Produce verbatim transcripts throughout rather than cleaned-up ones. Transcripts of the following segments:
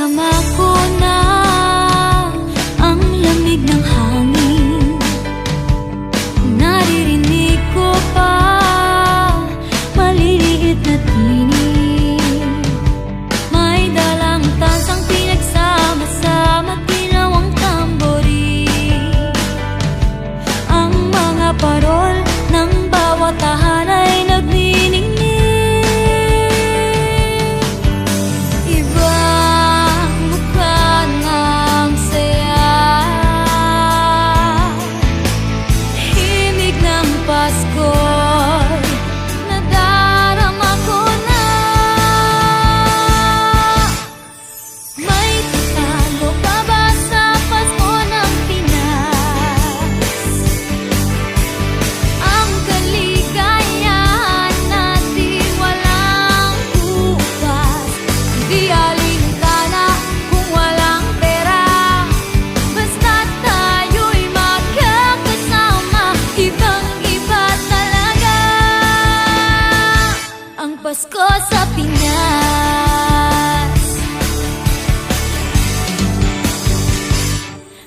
Nadarama ko na ang lamig ng hangin. Naririnig ko pa maliliit na tinig. May dalang tansang pinagsama-sama, ginawang tamborin. Ang mga parol ng bawat tahanay nagniningning. Ibang mukha ng saya. Himig ng Pasko'y nadarama ko na. May tatalo pa ba sa Pasko ng Pinas? Ang kaligayahan na di walang bukas, di alintana kung walang pera. Basta tayo'y magkakasama, ibang-iba talaga ang Pasko sa Pinas.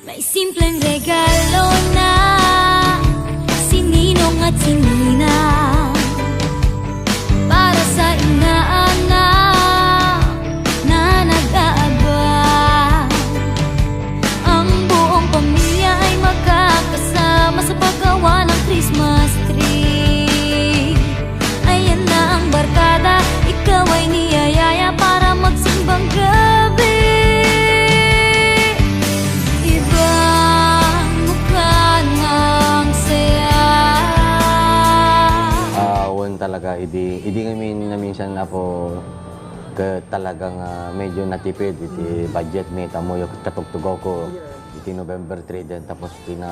May simpleng regalo na si Ninong at si Ninang para sa inaanak na nag-aabang. Ang buong pamilya ay magkakasama sa paggawa ng Christmas tree. Ayan na ang barkada, ikaw ay niyayaya para magsimbang gabi. Ibang mukha ng saya. Ah, wen talaga, idi, idi ngamin na minsan, Apo, ket talaga nga medyo natipid iti budget mi, ta ammoyo ket katugtugaw ko iti November three den, tapos iti na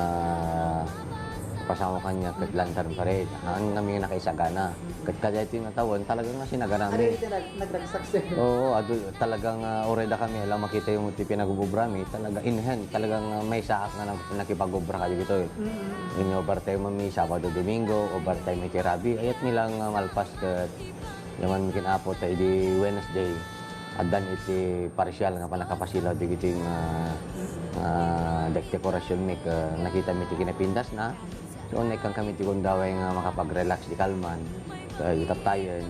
pasamak kaniak ket Lantern Parade. Haan ngamin nakaisagana. Ket kadaytoy nga tawen, talaga nga sinaganami. Adu iti nag-, nagragsak, sir. Oo, adu, talaga nga, ah, uray dakami, ala, makitayo met ti pinagugubra mi, talaga in hand, talaga nga, ah, maysaak nga nag-, nakipagubra kadagitoy. Mm. Wenno overtime mi Sabado, Domingo, overtime iti rabii, ayat mi lang nga malpas ket Yaman mi ken Apo ta idi Wednesday, addan iti parsial nga pannakapasilaw dagiti nga, nga dek-, dekorasyon mi, ket nakita mi ti kinapindasna. So, naikkami ti gundaway nga makapag-relax di kalman. Ket itattayen,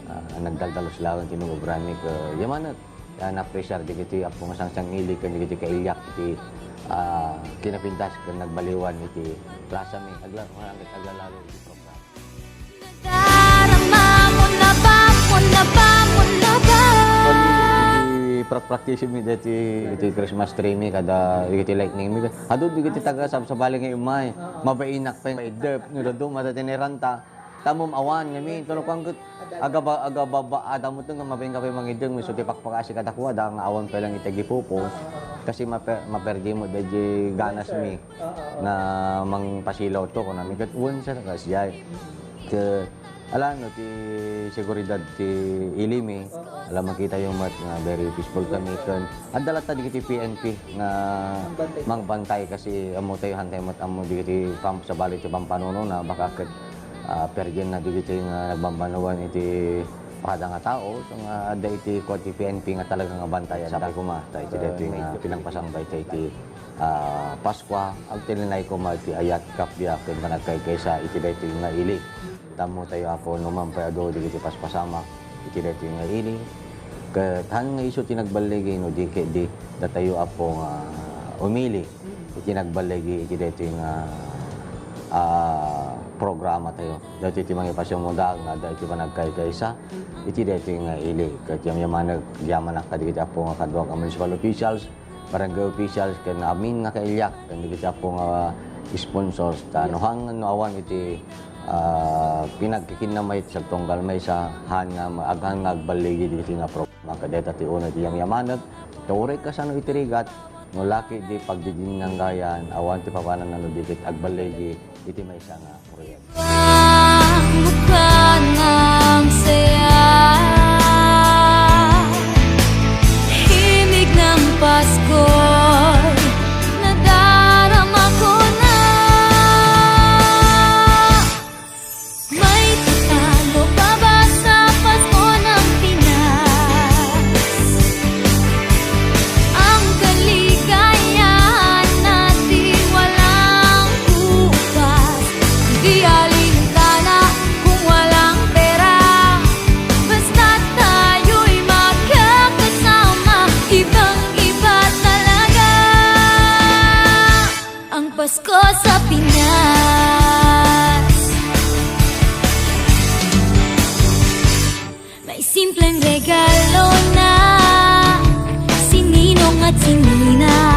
ah, nagdaldalus laeng ti nag-obra mi, ket yaman met, ah, na-appreciar dagiti appo nga sangsangili ken dagiti kailiak iti, ah, kinapintas ken nagbaliwan iti plasa mi. Agla-, aglalalo iti program. Nadarama mo na ba, mo na ba, mo na ba? Iti prak-practice mi deti, iti Christmas tree mi, kada iti lightning mi. Adu dagiti taga sabsabali nga immay. Oo. Mabainak pay maiddep. No, dadu, matateniranta. Tamom awan, ngamin. Pero kuan ket, agaba-, agababa, adda met nga mabain ka pay mangiddep. So, ti pakpakasi kadakuada, nga awan pay lang iti agipupo. Kasi mape-, maperdi mo, daydi ganas mi. Oo. Na mangpasilaw to, kunami ket, "Wen, sir, kasdiay." Ket, ala, no, ti seguridad ti ili mi, oo, ala, makitayo met nga very peaceful kami, yes, ken adda latta dagiti P N P nga mangbantay, mangbantay kasi ammo tayo, hantay met ammo dagiti pam-, sabali ti pampanunona, baka ket, ah, perdienna dagiti nga nagbambannogan iti kada nga tao, so nga adda iti kua ti P N P nga talaga nga bantayan. Sabi ko ma, ta iti daytoy nga pinagpasangba iti, iti, ah, Paskua, agtilinay ko ma iti ayat, kappia, ken panagkaykaysa iti daytoy nga ili. Tammo tayo, Apo, no man pay adu dagiti paspasamak iti daytoy nga ili. Ket haan nga isu ti nagballigi no di ket di datayo, Apo, nga umili iti nagballigi iti daytoy nga, ah, programa tayo. Daytoy ti mangipasimuda nga adda iti panagkaykaysa iti daytoy nga ili. Ket yamyamanek, yamanak kadagiti, Apo, nga kaduak a municipal officials, barangay officials, ken amin nga kailiak, ken dagiti, Apo, nga sponsors. Ta no haan, no awan iti, ah, pinagkikinnama iti agtunggal maysa, haan nga ma-, haan nga agballigi dagiti nga programa. Ket dayta ti unay ti yamyamanek, ta uray kasano iti rigat, no la ket di pagdidinanggayan, awan ti papananna no di ket agballigi iti maysa nga proyekto. Ang mukha ng saya, himig ng Pasko, nadarama ko na. May tatalo pa ba sa Pasko ng Pinas? Pasko sa Pinas. May simpleng regalo na si Ninong at si Nina.